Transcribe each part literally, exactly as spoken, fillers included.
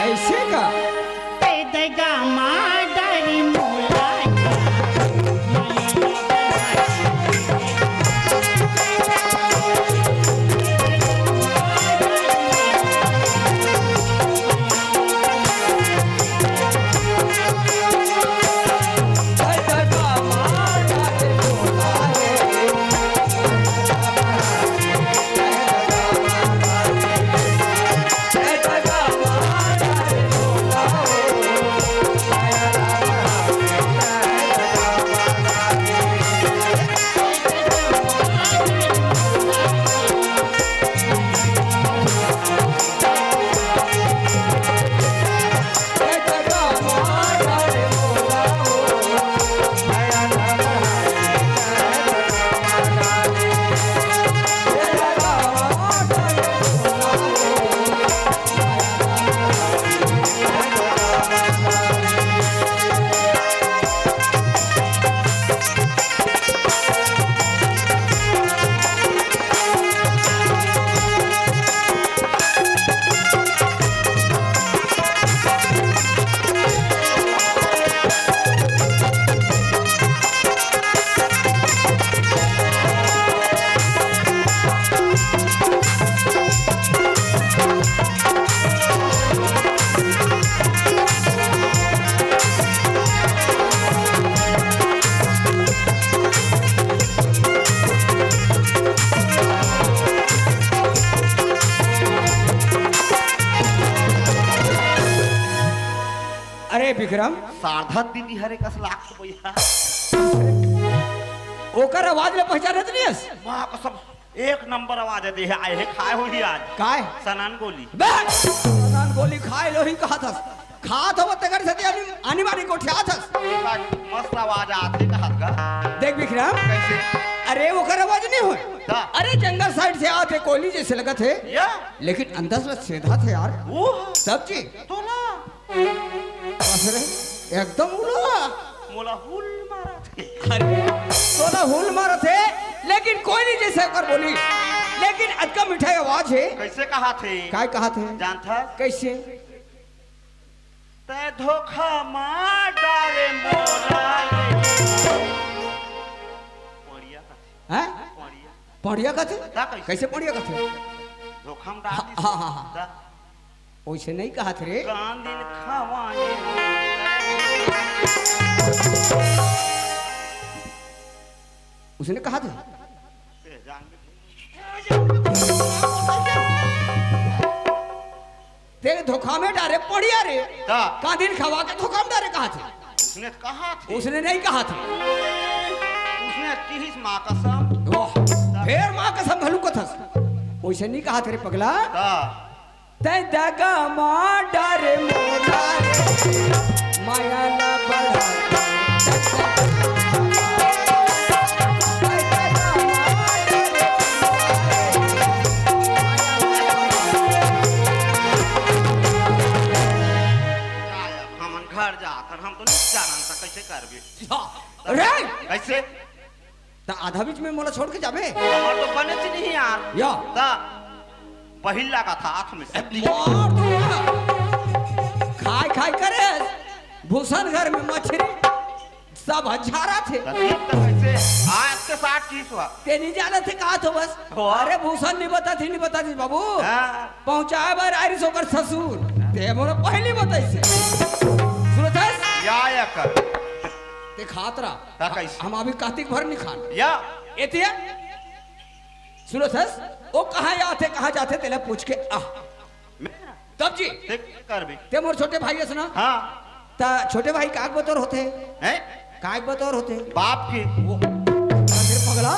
ऐसे का? अरे विक्रम, सारधा दीदी हरे कस लागथे भैया। ओकर आवाज ले पहचानत नहीं हस? माँ कसम, एक नंबर आवाज दे हे, आए हे खाए होही आज। काय? सनान गोली। बे! सनान गोली खाए लो ही कहा था। खात हो तेकर से आनी, आनी बानी गोठियात हस। मस्त आवाज आथे कहत का। देख विक्रम। कैसे? अरे ओकर आवाज नहीं होय। का? अरे जंगल साइड से आथे कोयली जैसे लगत हे। या? लेकिन अंदर से सीधा थे यार। वो? तब जी। तोला। बस रे, एकदम उला। मोला हुल मारत हे। अरे, तोला हुल मारत हे, लेकिन कोयली जैसे ओकर बोली। लेकिन अतका मीठा आवाज हे। कैसे कहाथे? काय कहाथे? जानथा? कैसे? तैं धोखा मार डारे मोला रे। पड़िया कथे। हैं? पड़िया। पड़िया कथे? ता कैसे? कैसे पड़िया कथे? धोखा में डाल दिस। हाँ, हाँ, हाँ। ता ओइसे नहीं कहत रे। कांदिन खवाए। उसने कहा था। ए, जान दे। तेरे धोखा में डारे पड़िया रे। हाँ। कांदिन खवा के धोखा में डारे कहा थे। उसने कहा थे। उसने नहीं कहा थे। उसने किहिस माँ कसम। वाह। फिर माँ कसम घलू कथस। ओइसे नहीं कहा थे रे पगला। हाँ। तैं दगा मार डारे मोला रे, माया ना बढ़ा। हमन घर जात हन, हम तो नहीं जानन, त कैसे करबे? रे! कैसे? त आधा बीच में मोला छोड़ के जाबे? हमर तो बने च नहीं यार। या। त पहिल लगा था हाथ में से। मार दूंगा। खाए खाए करे। भूषण घर में मछली सब हजारा थे। त ठीक त कैसे? आज के साथ की सुआ? ते नहीं जाना थे कहा थो बस। हो। अरे भूषण नहीं बता थी, नहीं बता थी बाबू। हाँ। पहुंचाए बर आरिस ओकर ससुर। ते मोला पहली बताई से। सुनो थे? या, या कर। ते खात रहा। का कैसे? हम अभी कातिक भर नहीं खान। या। एतिया? सुनो सस, वो कहाँ आथे, कहाँ जाथे, तेला पूछ के आ। मैं? तब जी। ते करबे। ते मोर छोटे भाई हस ना? हाँ। त छोटे भाई काक बतौर होथे? हैं? काक बतौर होथे? बाप के। वो, अरे पगला,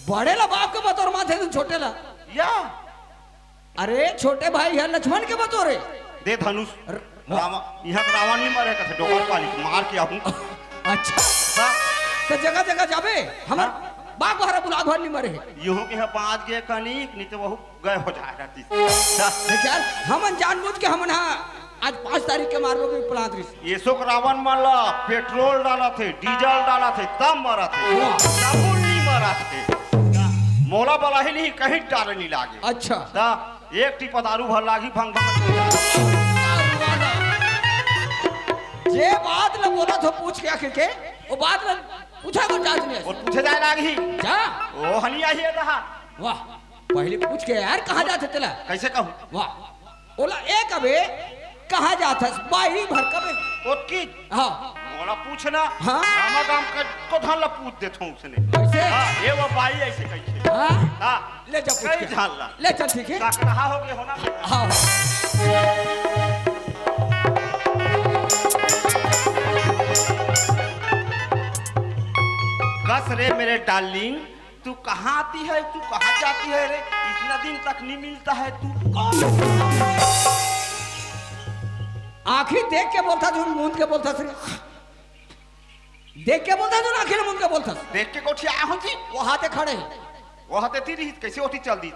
बड़े ला बाप के बतौर मानथे, तू छोटे ला। या। अरे, छोटे भाई हे लक्ष्मण के बतौर हे। दे धनुष। र-, रावण, इहाँ के रावण नहीं मरे कथे, डोकर पाली के मार के आहूँ। अच्छा। हाँ। त जगह जगह जाबे, हमर हाँ। बाघ बहरा बुलाघ भर नहीं मरे हे। इहू के यहाँ बाज गए कनिक, नहीं तो वहू गए हो जाए रहती। देख यार, हमन जानबूझ के हमन हा आज पाँच तारीख के मारबो के प्लान रहिस। ये सोक रावण मन ला पेट्रोल डालत हे, डीजल डालत हे, तब मरत हे। वाह। तब नहीं मरत हे। मोला बलाही नहीं, कहीं डाले नहीं लागे। अच्छा। त एक टीपा दारू भर लागही, भंग भंग। जे बात ल बोलत हो पूछ के आखिर के, वो बात ल पूछे बर जात नहीं। वो पूछे जाए लागही। जा। वो हनी आही है तहा। वाह, पहले पूछ के यार, कहाँ जात हे तेला? कैसे कहूँ? वाह, ओला ए कबे, कहाँ जात हस? बाई भर कबे। ओतकी? हाँ। मोला पूछ ना। हाँ। गामा गाम के को धन ला पूछ देथों उसने। कैसे? हाँ, ये वो बाई ऐसे कैसे? हाँ। हाँ। ले जा पूछ कई के। झाल ला। ले चल, ठीक है। का कहा हो गए हो ना? हाँ। कस रे मेरे डार्लिंग, तू कहाँ आती है, तू कहाँ जाती है रे? इतना दिन तक नहीं मिलता है तू। आँखी देख के बोलथस, झूठ मूंद के बोलथस रे। देख के बोलथस, झूठ आँखी ले मूंद के बोलथस। देख के गोठिया आया हूँ जी। वो हाथे खड़े हैं। वो हाथे ती रही, कैसे ओटी चल दी?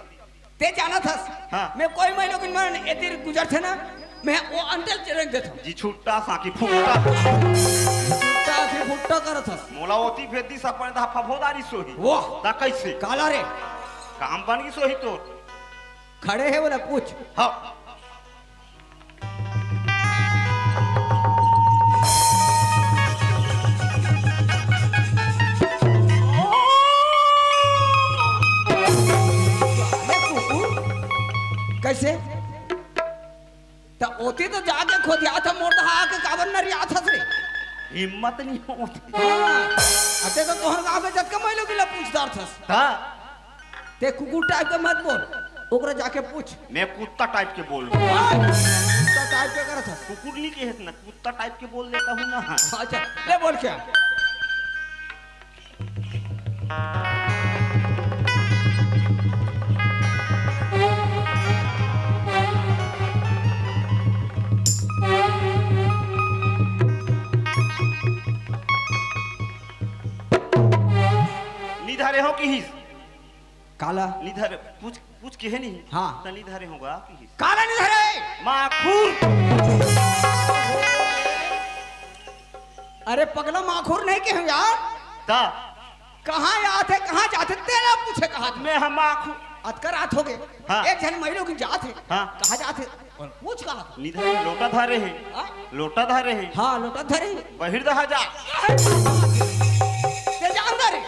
ते जानत हस? हाँ। मैं कोई महिला के मन एतिर गुजरथे ना, मैं वो अंदर चले देथों। जी छुट्टा साकी फुट्टा। छुट्टा साकी फुट्टा करत हस। मोला ओती भेज दी सब पर धा फभोदारी सोही। वाह। ता कैसे? काला रे। काम बन गई सोही तो। खड़े है बोला पूछ। हाँ। अरे कुकुर, कैसे? त ओती तो जाके खोदिया था, मोर दहा आके काबर नरिया था रे? हिम्मत नहीं होती। हाँ, अते तो तोहर गाँव के जतका महिला गिला पूछदार थस। हाँ। ते कुकुर टाइप के मत बोल, ओकरा जाके पूछ। मैं कुत्ता टाइप के बोलूँ। हाँ, कुत्ता टाइप के करत हस। कुकुर नहीं कहे ना, कुत्ता टाइप के बोल देता हूँ ना। अच्छा, ले बोल क्या? निधरे हो किहिस? काला? निधरे, पूछ, पूछ के है नहीं? हाँ। त निधरे होगा किहिस? काला निधरे? माखुर। अरे पगला, माखुर नहीं के हम यार। ता? कहाँ आत हे, कहाँ जात हे, तेला पूछे कहा था। मैं हम माखुर। अतका रात हो गए। हाँ। एक झन महिला की जात हे। हाँ। कहाँ जात हे? और पूछ कहा था। निधरे लोटा धरे है। हाँ? लोटा धरे है। हाँ, लोटा धरे है। बहिर दहा जा। ते जा अंदर है।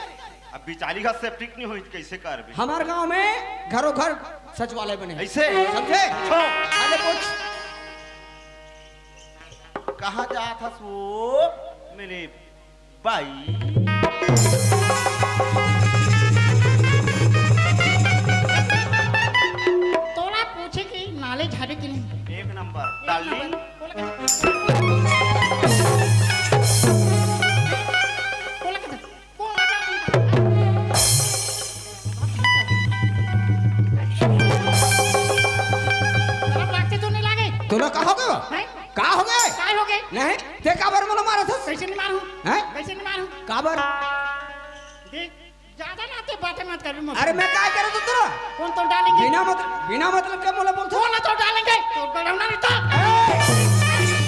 अब बिचारी का सेप्टिक नहीं होई, कैसे करबे? हमार गांव में घरों घर शौचालय बने हैं। ऐसे? समझे? पूछो। अरे पूछ। कहाँ जात हस वो मेरे बाई? तोला पूछे कि नाले झाड़े कि नहीं? एक नंबर, एक डार्लिंग। नंबर। बोला क्या? बोला क्या? शरम लागथे तो नहीं लागे? तोला का हो गए? हैं? का हो गए? काय हो गए? नहीं, ते काबर मोला मारत हस? कैसे नहीं मारू? हैं? कैसे नहीं मारू? काबर? देख, ज्यादा ना ते बातें मत कर, मत। अरे मैं काय करे तो तोला? कौन तो डालेंगे? बिना मतलब, बिना मतलब के मोला बोलथस? कौन तो डालेंगे? तो डरावना नहीं तो। ए,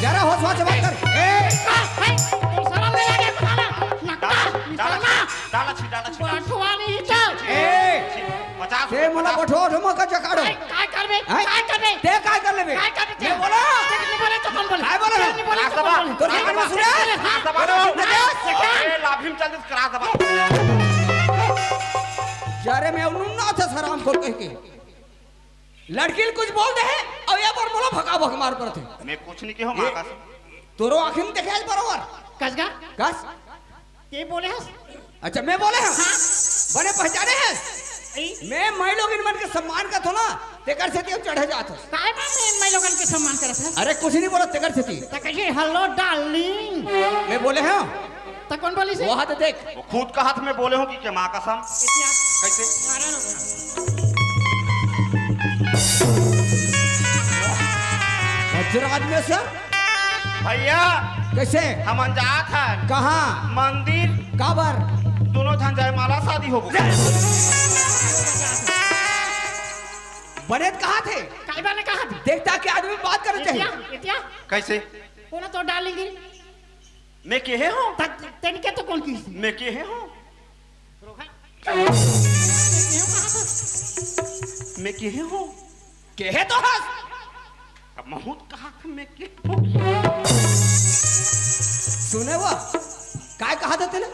जरा होश होश से बात कर। ए, का है? तो शरम नहीं लगे, बताना। ना, डाला, ना, डाला, ना। डाला छी, डाला छी। बठवा नहीं तो। ए, पचास ते मोला पचास। बठो, बठो मत कर जकाड़ो। काय, काय करबे? हैं? काय करबे? ते काय कर लेबे? काय करबे ते? मैं बोला। ते नहीं बोले तो कौन बोले? काय बोला? ते नहीं बोले तो कौन बोले? तोर काय करबे सुने? हाँ। दबा दो। दबा दो। ए, लाभी में चल दे, करा दबा। यारे मैं उन्होंने ना था सराम खोल कह के। लड़की ल कुछ बोल दे है, और ये पर मोला भका भक मार पड़ते। मैं कुछ नहीं कहूँ, माँ का। तोरो आँखी में देखे आज बरोबर। कस का? कस? ये बोले हस? अच्छा, मैं बोले हूँ। हाँ। बने पहचाने हैं? ई? मैं माई लोग इन मन के सम्मान का थोला, तेकर से तू चढ़े जात हस। काय बा मैं माई लोगन के सम्मान करत हस? अरे कुछ नहीं बोला, तेकर से तू। त कहिए, "Hello darling।" मैं बोले हूँ। त कौन बोली से? वो हाथ देख। वो खुद का हाथ में बोले हूँ कि क्या माँ कसम? इतिहास। कैसे? मारा ना। वज्राज में से? भैया। कैसे? हमन जात हन। कहाँ? मंदिर। काबर? दोनों झन जयमाला शादी होबो। बने त कहा थे? काय बने कहा थे? देखता के आदमी बात करे चाहिए। इतिया, इतिया। कैसे? बोला तो डालेंगे। मैं केहे हूँ? त-, तेन के तो कौन की? मैं केहे हूँ? रोहा। मैं केहे हूँ? के हे तो हस? अब महूत कहा था मैं के? सुने वो, काय कहा था तेने?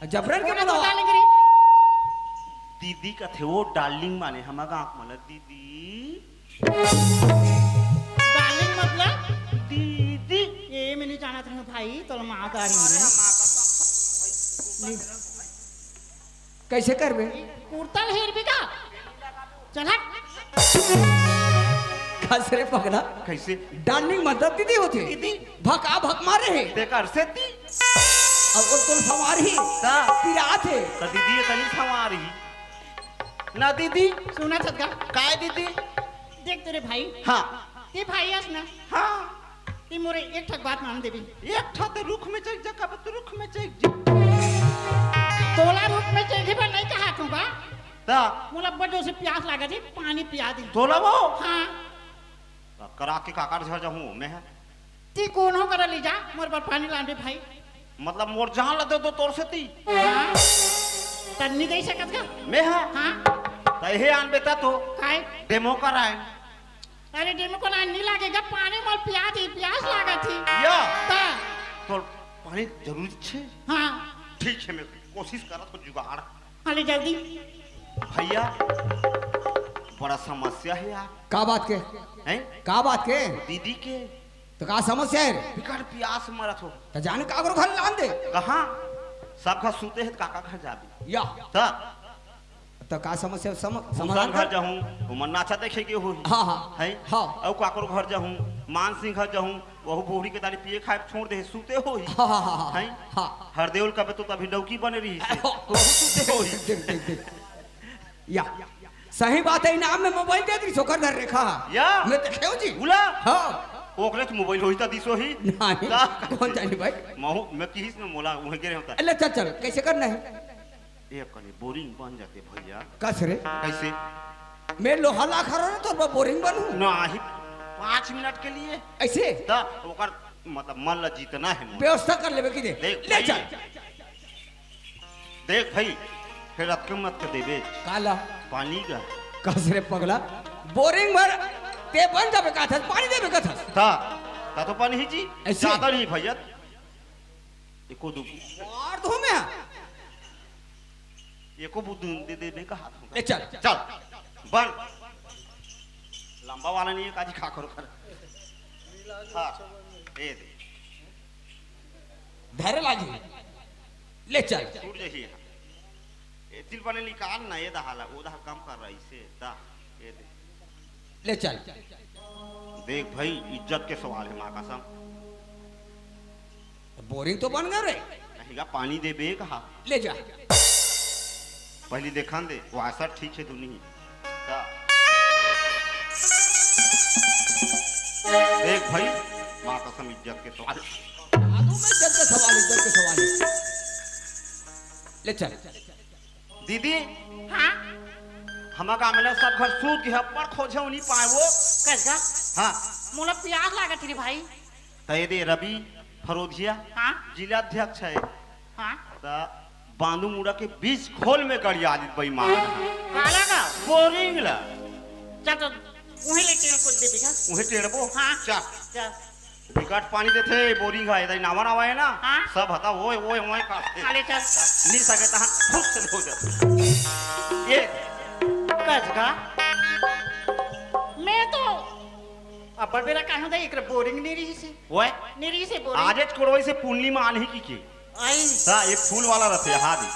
जबरन के बोला? डार्लिंग रे। दीदी कथे वो डार्लिंग माने हम गाँव मला दीदी। डार्लिंग मतलब? दीदी। ए, मैं नहीं जानत रहूं भाई, तोला मार डारी। कैसे करबे? कुर्ता ल हेरबे का? चल हट। कस रे पगला? कैसे? डार्लिंग मतलब दीदी होथे। दीदी। भका भक मारे हे। तेकर सेती। अब वो तो सवार ही। ता। पिरात हे। त दीदी ये तनी सवार ही। ना दीदी। सुना छत का? काय दीदी? देख तेरे भाई। हाँ। ते भाई अस ना। हाँ। ते मोरे एक ठक बात मान देबे। एक ठक ते रुख में चढ़ जा, कब तू रुख में चढ़ जा। तोला रुख में चढ़े बर नहीं कहा तू बा। ता। मोला बड़ जोर से प्यास लागत हे, पानी पिया दे। तोला वो? हाँ। करा के काकर झर जाहूं मैं ह। ती कोनो करा ले जा, मोर बर पानी लान दे भाई। मतलब मोर जान ला दे दो तोर सेती। हाँ। तन्नी दे सकत का? मैं ह। हाँ। त हे आन बेटा तो। काय? डेमो कराए। अरे डेमो कराए नहीं लागेगा, पानी मोर पिया दे, प्यास लागत हे। या। ता। तोर पानी जरूरी छे? हाँ। ठीक है, मैं कोशिश करत हो जुगाड़। हाँ, ले जल्दी। भैया, बड़ा समस्या है यार। का बात के? हैं? का बात के? दीदी के। तो का समस्या है रे? बिकट प्यास मरत हो। तो जाने काकरो घर लान दे। कहाँ? सब घर सूते हैं, तो काका घर जाबे। या। त? तो का समस्या सम-, समाधान घर जाहूँ, ओमन नाचा देखे के होही। हाँ, हाँ। हैं? हाँ। अउ काकरो घर जाहूँ, मान सिंह घर जाहूँ, वहू बूढ़ी के दारी पिए खाए छोड़ दे, सूते होही। हाँ, हाँ, हाँ, हाँ। हैं? हाँ। हरदेव ल कबे तो तभी डौकी बने रही से। हाँ, वहू सूते होही। देख, देख, देख। या, सही बात है, इनाम में मोबाइल दे दी, ओकर घर रेखा। या। मैं देखे हूँ जी। उला? हाँ। ओकरे तो मोबाइल होही त दिस होही। नहीं, ता कौन जानी भाई? महू, मैं किहिस में मोला, वहीं गिरे होता। ले चल, चल, कैसे करना है? ये कनी बोरिंग बन जाते भैया। कस रे? कैसे? मैं लोहा ला खा रहा तो मैं बोरिंग बनूं? नहीं, पाँच मिनट के लिए। ऐसे? त ओकर मतलब मन ला जीतना है मोर। व्यवस्था कर लेबे की दे। देख ले भाई। चल। देख भाई, फिर अतके मत के देबे। काला? पानी का। कस रे पगला? बोरिंग भर ते बन जाबे का था, पानी देबे का था। ता, ता तो पानी ही जी। ऐसे? ज्यादा नहीं भैया। एको दू। मार दूं मैं। एको बूंद दे दे, दे का हाथ में। ले चल। चल। बन। लंबा वाला नहीं है, काजी खा करो कर। हाँ, ये दे। धरे लागी। ले चल। छूट जाइए। ये तिल बने निकाल ना, ये दहाला, वो दहा कम कर रहा है इसे। दा, ये दे। ले चल। देख भाई, इज्जत के सवाल है, माँ कसम। बोरिंग तो बन गए रे। नहीं गा, पानी दे बे कहा। ले जा। पहली देखन दे, वासर ठीक है दुनी। का? देख भाई, माँ कसम इज्जत के सवाल। आलू में इज्जत के सवाल, इज्जत के सवाल। ले चल। दीदी, हाँ? हमा गाँव में ना सब घर सूत गए, अब्बड़ खोजे नहीं पाए वो। कैसा? हाँ। मोला प्यास लागत रे भाई। त ये दे रवि फरोधिया, हाँ? जिला अध्यक्ष है। हाँ? त बांदू मुड़ा के बीच खोल में गड़िया दित बेईमान। काला का? बोरिंग ला। चल तो वहीं ले टेढ़ कुछ दे दिखा। वहीं टेढ़बो? हाँ। चल। चल। बिकट पानी देथे, बोरिंग है, इधर नावा नावा है ना? हाँ। सब हता, ओए, ओए, ओए, काटथे। काले चल। नी सके तहाँ, फुस से हो जाथे। ये। कस का? मैं तो अब्बड़ बेरा काहे होता, एक बोरिंग नहीं रही से। ओए। नहीं रही से बोरिंग। आज कोड़वई से पूर्णिमा आन ही की के। आई। हाँ, एक फूल वाला रथे, हाँ दी।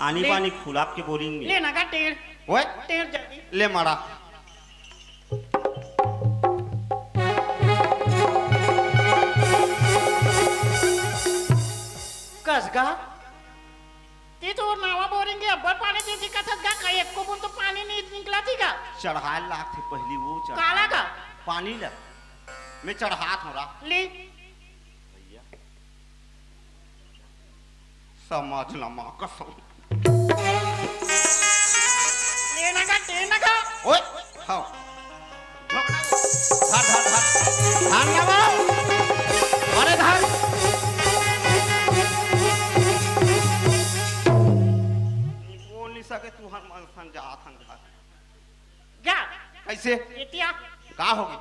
आनी ले। पानी फूल आपके बोरिंग में। लेना का टेढ़। ओए। टेढ़ जल्दी। ले मारा। कस गा? ते तो नावा बोरिंग के अब्बड़ पानी दे दिखत हस गा, का एको बूंद तो पानी नहीं निकला थी का? चढ़ाए लाग थे पहली वो चढ़ाए। काला का? पानी ला। मैं चढ़ात हूँ रा। ले। भैया। समझ ला माँ कसम। लेना का, लेना का। ओए, हाँ। धर, धर, धर। धर ना वो। अरे धर। वो नहीं सके तू हर मन संग जा, संग जा। जा। कइसे? एतिया। का होगे?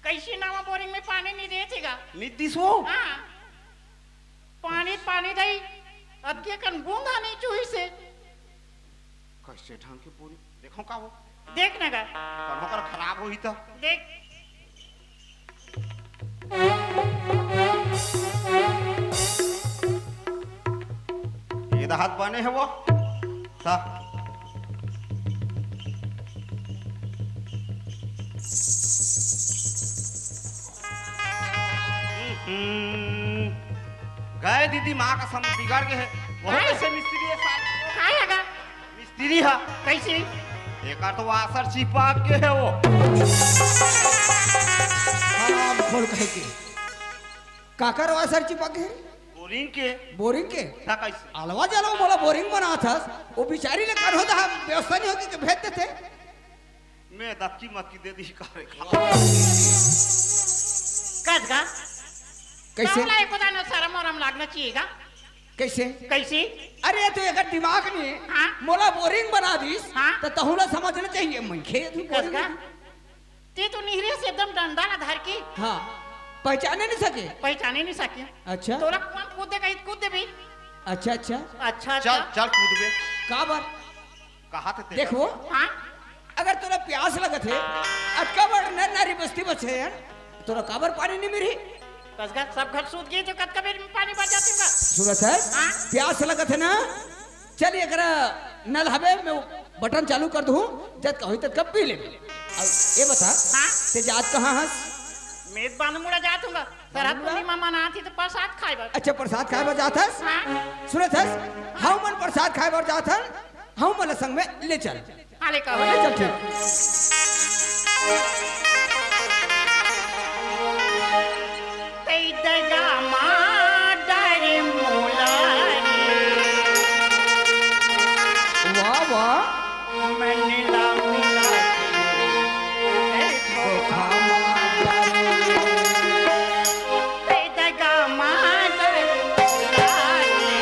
कइसे नवा बोरिंग में पानी नइ देत हे गा? नइ दिस वो? हाँ। पानी, पानी दई, अतके कन बूंद ह नइ चुहिस हे। कइसे ढंग के बोरिंग? देखव का वो? देख न गा। कभू कर खराब होही त? देख। ये दहात बने हे वो। सा। हम्म। गए दीदी, माँ कसम बिगड़ गे हे। वो काय? कइसे मिस्त्री हे साले? काय हे गा? मिस्त्री ह। कइसे? एकर तो वासर चिपक गे हे वो। हराम खोर कहे के। काकर वासर चिपक गे हे? बोरिंग के। बोरिंग के? त कइसे? अलवा जलवा मोला बोरिंग बनाथस। वो बिचारी ले कर होता हम व्यवस्था नइ होगे कि भेज देते। मैं दबकी मत की दे दी करे। कस गा? कइसे? तोला एको दाना शरम वरम लागना चाहिए गा। कइसे? कइसे? अरे, तो एकर दिमाग नइ हे। हाँ? मोला बोरिंग बना दिस, हाँ? त तहूँ ला समझना चाहिए, मनखे तू कस बोरिंग गा? बना। ते तो निहरे से एकदम डंडा ला धर के। हाँ, पहचाने नइ सके। पहचाने नइ सके। अच्छा। तोला कोन कूद दे कही, कूद देबे। अच्छा, अच्छा। अच्छा, चल, अच्छा। चल कूदबे। काबर? कहा थे तेरे? देखो, हाँ? अगर तोला प्यास लगत हे, अतका बड़ नर नारी बस्ती बसे हे, तोला काबर पानी नइ मिलही? कस गा, सब घर सूत गे, जो कतका बेर में पानी बर जाते गा। सुनत हस? हाँ? प्यास लगत हे ना, चल एकरा नल हवे, मैं बटन चालू कर दूँ, जतका होही ततका पी लेबे। अब ये बता, हाँ? ते जात कहाँ हस? मैं बांधमुड़ा जात हूँ गा, सरहद बांधमुड़ा? पूर्णिमा मनात ही त प्रसाद खाए बर। अच्छा, प्रसाद खाए बर जात हस? हाँ। सुनत हस? हमन प्रसाद खाए बर जात हन, हमन ला संग में ले चल। हाँ, ले कहो। ले चल, ठीक। तै दगा मा डरे मोला रे। वाह, वाह। मन ला मिला के, ए धोखा मा डरे। तै दगा मा डरे मोला रे।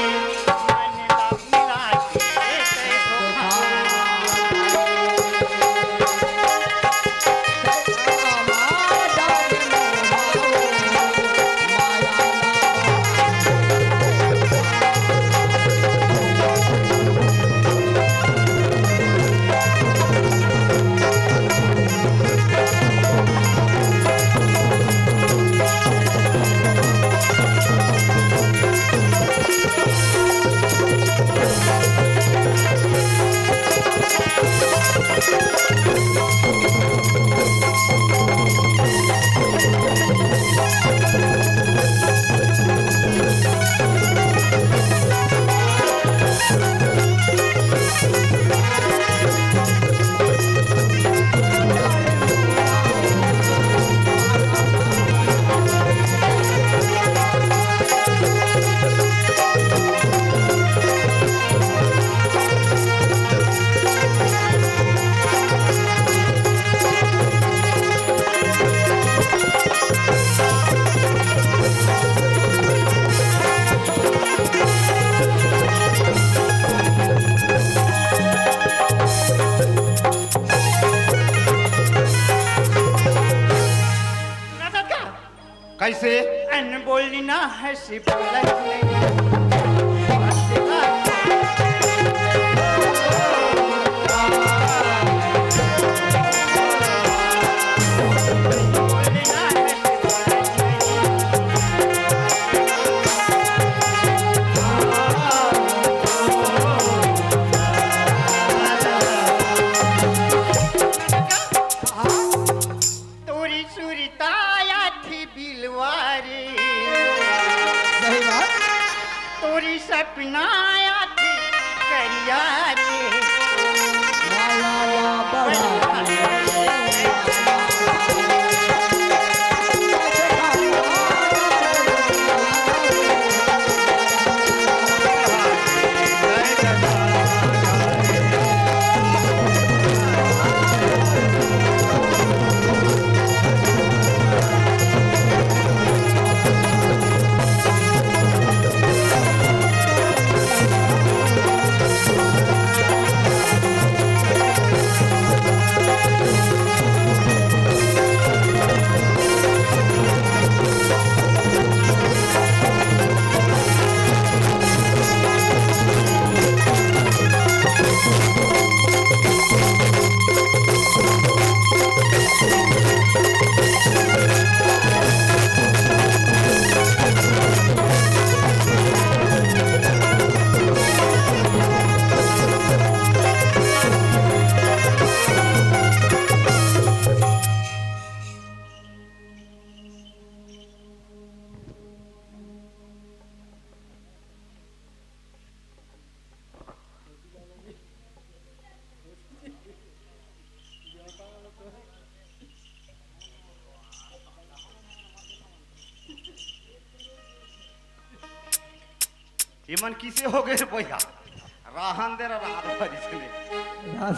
कइसे? अनबोली ना हंसी बोलत नहीं। तोरी सुरता आथे बिलवा रे। सही बात। एमन किसे हो गे रे भैया? राहन दे रा रात भरी से ने। रात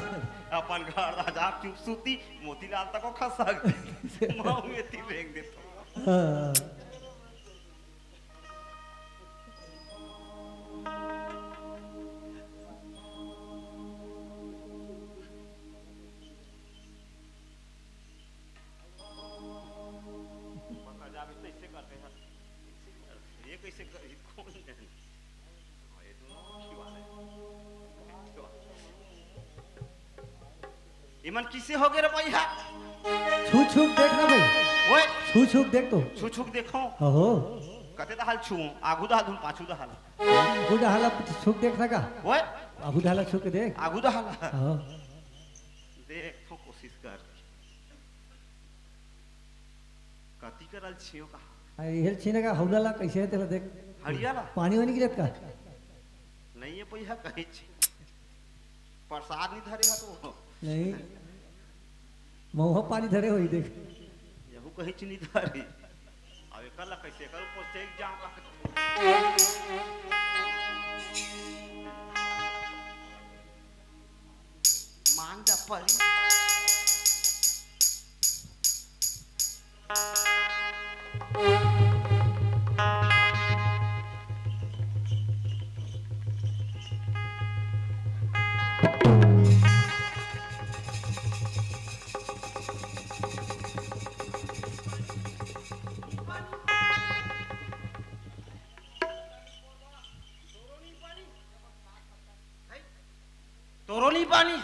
अपन घर ला जा चुप सूती, मोतीलाल तक को खसक। माऊ एती रेंग देथों। हाँ। पका जाबे तो इसे करते हैं। ये कैसे कर, कौन जाने? हाँ, ये दोनों की बात है। इमन किसे हो गे रे भैया? छू छू के देख ना भाई। ओए। छू छू के देख तो। छू छू के देखो। हो। कते दहाल छू, आगू दहाल धुन पाछू दहाल। आगू दहाल छू के देख सका। ओए। आगू दहाल छू के देख। आगू दहाल। हाँ। देख तो कोशिश कर। कति करल छियो कहा? अरे, हेल छीने का हौला ला कैसे है तेला देख। हड़िया ला? पानी वानी गिरत का? नहीं है पैसा कहीं छी। प्रसाद नहीं धरे हा तो। नहीं। महुआ पानी धरे होई देख। यहू कहीं छी नहीं धरे। अब एकर ला कैसे करू? पोछे जाऊं का? मांग जा परी। तोरो नी पानी,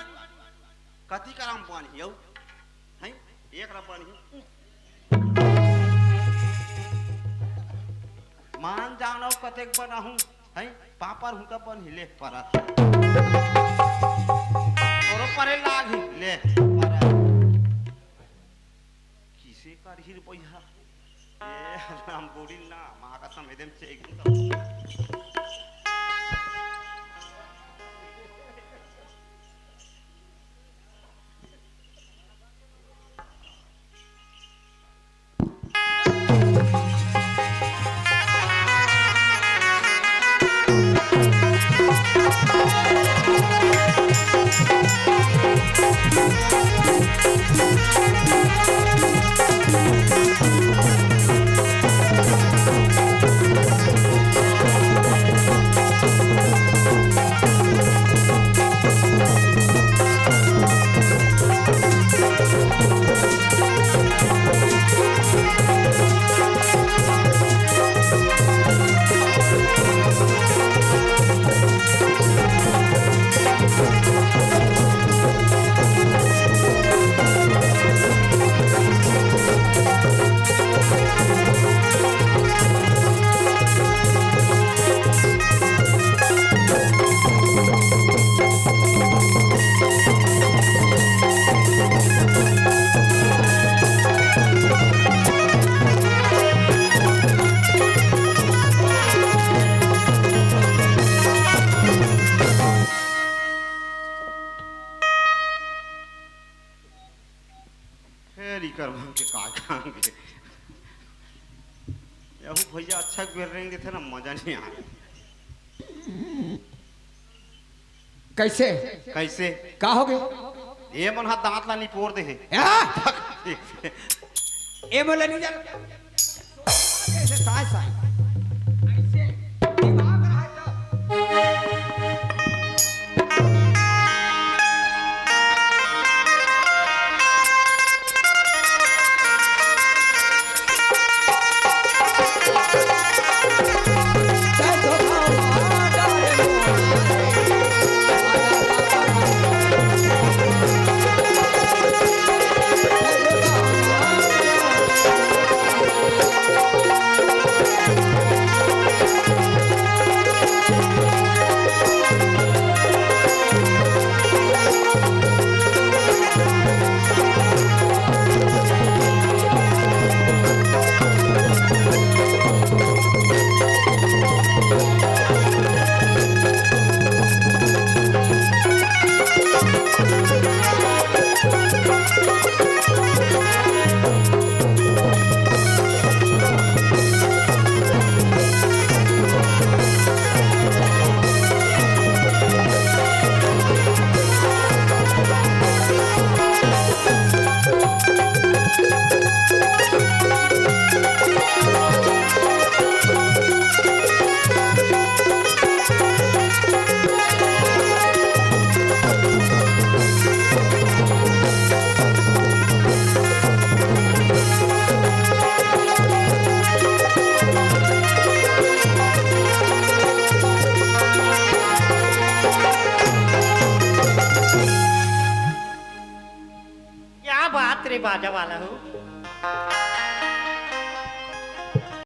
कति कराम पानी, यौ? हैं? एक रा पानी। मान जानो कतेक बनाहूं, हैं? पापर हूं तब बन हिले परत। तोरो परे लाग ही, ले, परत। किसे करही रे भैया? ए, राम गोड़ी ना, माँ कसम, एकदम चेक। फेर इकर मन के का काम के। यहू भैया अच्छा बेर रेंग देथे ना, मजा नहीं आए। कैसे? कैसे? का हो गयो? ये मन हा दांत ला निपोर दे हे। हाँ? ए मन ला नहीं जान। ऐसे साय साय। ऐसे दिमाग रहा तो। बाजा वाला हो।